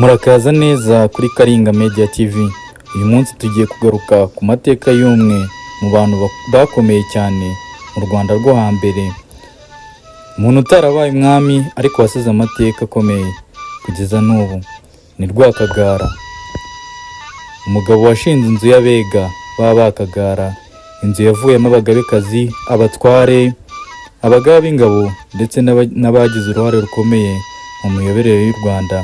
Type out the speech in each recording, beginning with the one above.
Murakaza neza kuri Karinga Media TV. Uyu munsi tugiye kugaruka ku mateka y'umwe mu bantu bakomeye cyane mu Rwanda rwo hambere. Umuntu utarabaye umwami ariko wasize amateka akomeye kugeza n'ubu ni Rwakagara. Umugabo washinze inzu y'Abega b'Abakagara, inzu yavuyemo abagabekazi, abatware, abagaba b'ingabo ndetse n'abagize uruhare rukomeye mu miyoborere y'u Rwanda.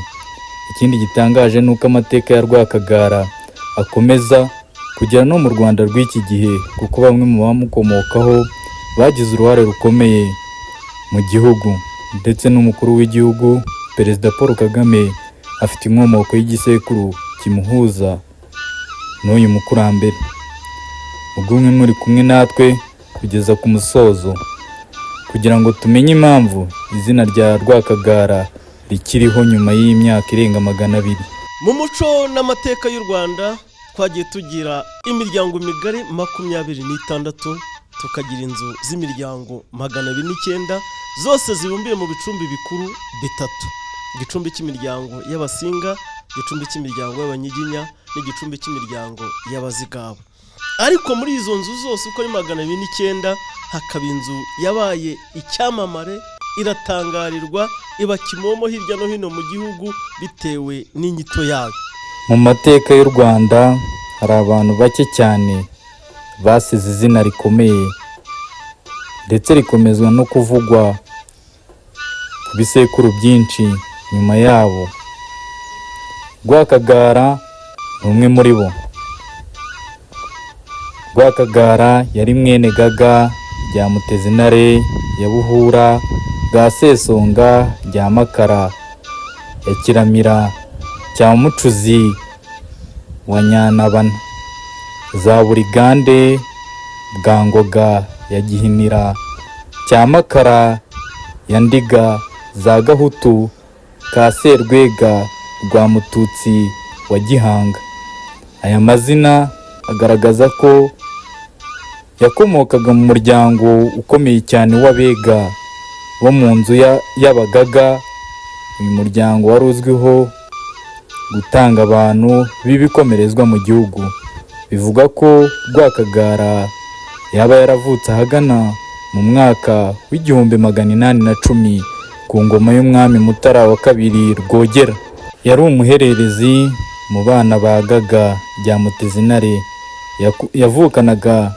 Ikindi gitangaje ni uko amateka ya Rwakagara akomeza kugera no mu Rwanda rw'iki gihe, kuko bamwe mu bamukomokaho bagize uruhare rukomeye mu gihugu, ndetse n'umukuru w'igihugu Perezida Paul Kagame afite inkomoko y'igisekuru kimuhuza n'uyu mukurambere. Ubwo mwe muri kumwe natwe kugeza ku musozo kugira ngo tumenye impamvu izina rya Rwakagara rikiriho nyuma y'imyaka irenga 200. Mu muco n'amateka y'u Rwanda twagiye tugira imiryango migari 26, tukagira inzu z'imiryango 209, zose zibumbiye mu bicumbi bikuru bitatu: igicumbi cy'imiryango y'Abasinga, igicumbi cy'imiryango y'Abanyiginya n'igicumbi cy'imiryango y'Abazigaba. Ariko muri izo nzu zose uko ari 209, hakaba inzu yabaye icyamamare, iratangarirwa, iba kimomo hirya no hino mu gihugu bitewe n'inyito yayo. Mu mateka y'u Rwanda hari abantu bake cyane basize izina rikomeye ndetse rikomezwa no kuvugwa ku bisekuru byinshi nyuma yabo. Rwakagara ni umwe muri bo. Rwakagara yari mwene Gaga rya Mutezinare ya Buhura bwa Sesonga rya Makara ya Kiramira cya Mucuzi wa Nyanabana za Burigande bwa Ngoga ya Gihinira cya Makara ya Ndiga za Gahutu ka Serwega rwa Mututsi wa Gihanga. Aya mazina agaragaza ko yakomokaga mu muryango ukomeye cyane w'Abega bo mu nzu y'Abagaga. Uyu muryango wari uzwiho gutanga abantu b'ibikomerezwa mu gihugu. Bivugwa ko Rwakagara yaba yaravutse ahagana mu mwaka w'1810 ku ngoma y'umwami Mutara wa II Rwogera. Yari umuhererezi mu bana ba Gaga rya Mutezinare. Yavukanaga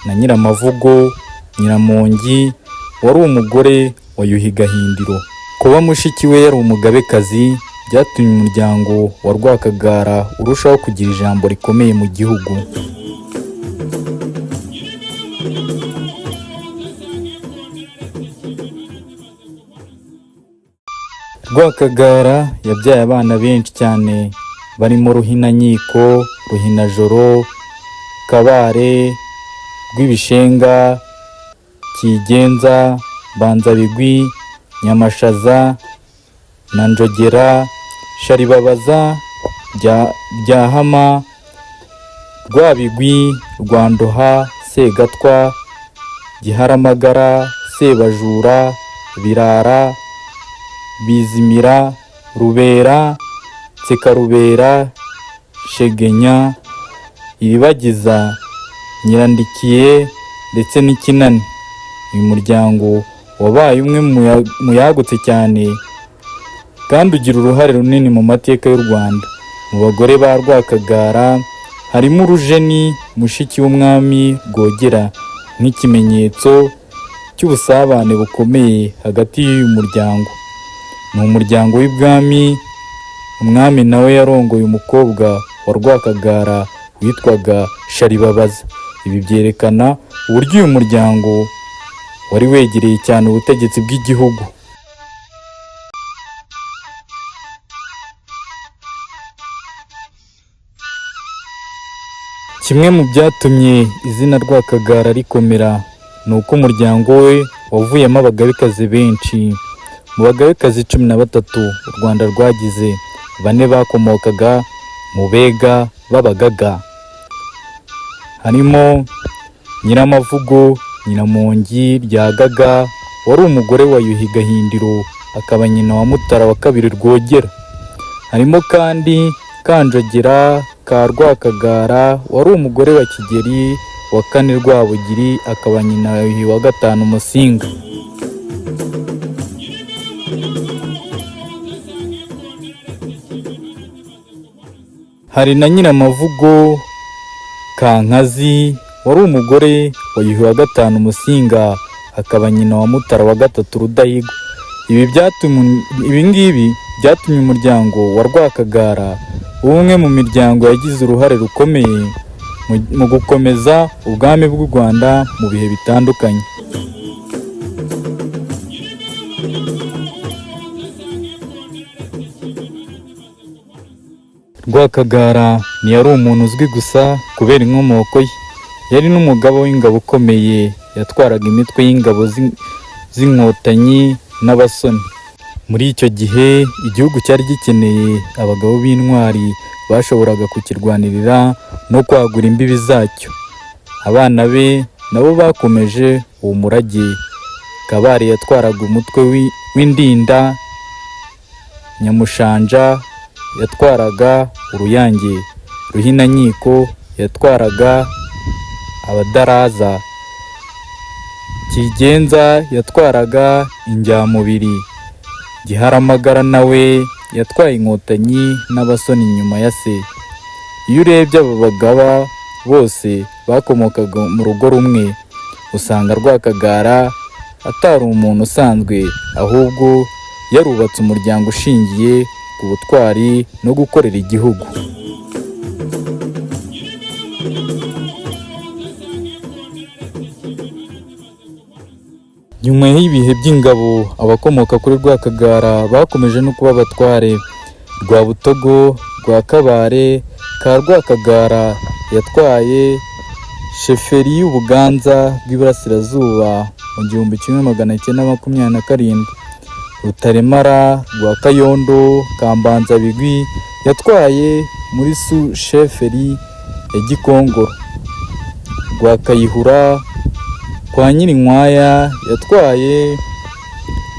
na Nyiramavugo Nyiramongi wari umugore wa Yuhi Gahindiro. Kuba mushiki we yari umugabekazi byatumye umuryango wa Rwakagara urushaho kugira ijambo rikomeye mu gihugu. Rwakagara yabyaye abana benshi cyane barimo Ruhinankiko, Ruhinajoro, Kabare, Rwibishenga, Kigenza, Mbanzabigwi, Nyamashaza na Njogera, Sharibabaza, Ryahama, Rwabigwi, Rwandoha, Segatwa, Giharamagara, Sebajura, Birara, Bizimira, Rubera, Nsekarubera, Shegenya, Iribagiza, Nyirandikiye ndetse n'Ikinani. Uyu muryango wabaye umwe mu yagutse cyane kandi ugira uruhare runini mu mateka y'u Rwanda. Mu bagore ba Rwakagara harimo Urujeni, mushiki w'umwami Rwogera, nk'ikimenyetso cy'ubusabane bukomeye hagati y'uyu muryango. Ni umuryango w'ibwami, umwami nawe yarongoye umukobwa wa Rwakagara witwaga Sharibabaza. Ibi byerekana uburyo uyu muryango wari wegereye cyane ubutegetsi bw'igihugu. Kimwe mu byatumye izina Rwakagara rikomera ni uko umuryango we wavuyemo abagabekazi benshi. Mu bagabekazi 13 u Rwanda rwagize, bane bakomokaga mu Bega b'Abagaga, harimo Nyiramavugo Nyiramongi rya Gaga wari umugore wa Yuhi Gahindiro akaba nyina wa Mutara wa II Rwogera. Harimo kandi Kanjogera ka Rwakagara wari umugore wa Kigeli wa kane Rwabugiri, akaba nyina wa Yuhi wa gatanu Musinga. Hari na Nyiramavugo Kankazi wari umugore wa Yuhi wa gatanu Musinga, akaba nyina wa Mutara wa gatatu Rudahigwa. Ibi ngibi byatumye umuryango wa Rwakagara uba umwe mu miryango yagize uruhare rukomeye mu gukomeza ubwami bw'u Rwanda mu bihe bitandukanye. Rwakagara ntiyari umuntu uzwi gusa kubera inkomoko ye, yari n'umugaba w'ingabo ukomeye, yatwaraga imitwe y'ingabo z'inkotanyi n'abasoni. Muri icyo gihe igihugu cyari gikeneye abagabo b'intwari bashoboraga kukirwanirira no kwagura imbibi zacyo. Abana be nabo bakomeje uwo murage. Kabare yatwaraga umutwe w'Indinda, Nyamushanja yatwaraga Uruyange, Ruhinankiko yatwaraga Abadaraza, Kigenza yatwaraga Injyamubiri, Giharamagara nawe yatwaye Inkotanyi n'Abasoni nyuma ya se. Iyo urebye aba bagaba bose bakomokaga mu rugo rumwe, usanga Rwakagara atari umuntu usanzwe, ahubwo yarubatse umuryango ushingiye ku butwari no gukorera igihugu. Nyuma y'ibihe by'ingabo, abakomoka kuri Rwakagara bakomeje no kuba abatware. Rwabutogo rwa Kabare ka Rwakagara yatwaye sheferi y'Ubuganza bw'Iburasirazuba mu 1927. Rutaremara rwa Kayondo ka Mbanzabigwi yatwaye muri su sheferi ya Gikongoro. Rwa Kayihura kwa Nyirinkwaya yatwaye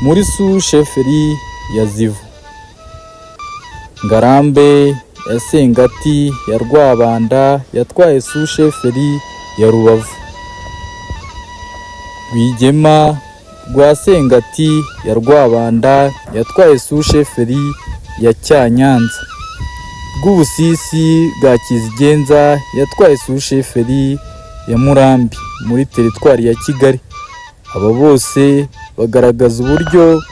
muri su sheferi ya Zivu. Ngarambe ya Sengati ya Rwabanda yatwaye su sheferi ya Rubavu. Rwigema rwa Sengati ya Rwabanda yatwaye su sheferi ya Cyanyanza. Rwubusisi bwa Kizigenza yatwaye su sheferi ya Murambi muri teritwari ya Kigali. Aba bose bagaragaza uburyo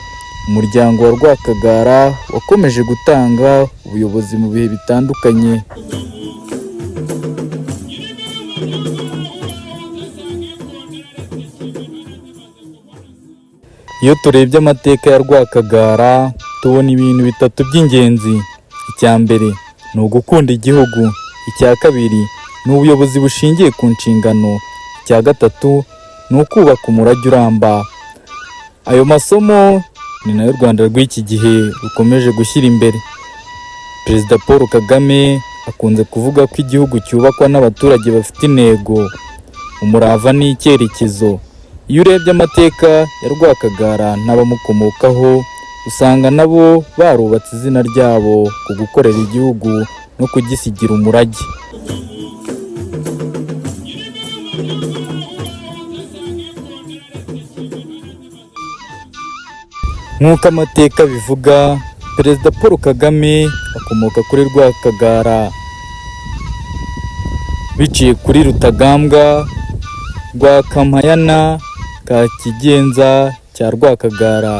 umuryango wa Rwakagara wakomeje gutanga ubuyobozi mu bihe bitandukanye. Iyo turebye amateka ya Rwakagara tubona ibintu bitatu by'ingenzi. Icya mbere ni ugukunda igihugu, icya kabiri ni ubuyobozi bushingiye ku nshingano, icya gatatu ni ukubaka umurage uramba. Ayo masomo ni nayo u Rwanda rw'iki gihe rukomeje gushyira imbere. Perezida Paul Kagame akunze kuvuga ko igihugu cyubakwa n'abaturage bafite intego, umurava n'icyerekezo. Iyo urebye amateka ya Rwakagara n'abamukomokaho, usanga nabo barubatse izina ryabo ku gukorera igihugu no kugisigira umurage. Nk'uko amateka abivuga, Perezida Paul Kagame akomoka kuri Rwakagara biciye kuri Rutagambwa rwa Kampayana ka Kigenza cya Rwakagara.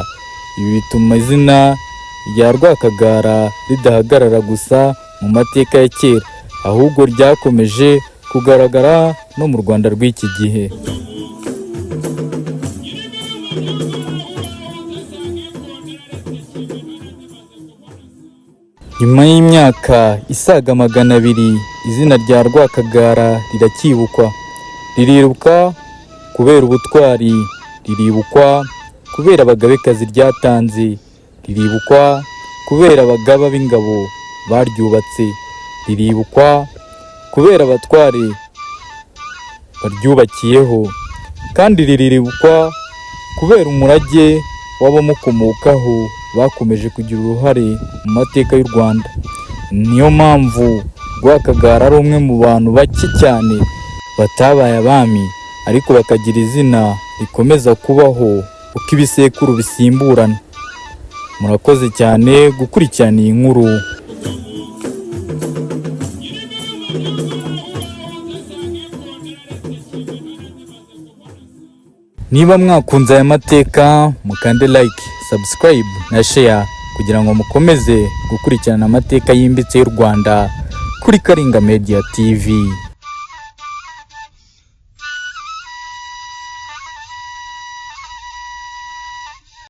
Ibi bituma izina rya Rwakagara ridahagarara gusa mu mateka ya kera, ahubwo ryakomeje kugaragara no mu Rwanda rw'iki gihe. Nyuma y'imyaka isaga 200, izina rya Rwakagara riracyibukwa. Riribuka kubera ubutwari, riribukwa kubera abagabekazi ryatanze, riribukwa kubera abagaba b'ingabo baryubatse, riribukwa kubera abatware baryubakiyeho, kandi riribukwa kubera umurage w'abamukomokaho. bakomeje kugira uruhare mu mateka y'u Rwanda. Niyo mpamvu Rwakagara ari umwe mu bantu bake cyane batabaye abami, ariko bakagira izina rikomeza kubaho uko ibisekuru bisimburana. Murakoze cyane gukurikirana iyi nkuru. Niba mwakunze aya mateka, mukande like, subscribe na share kugira ngo mukomeze gukurikirana amateka yimbitse y'u Rwanda kuri Karinga Media TV.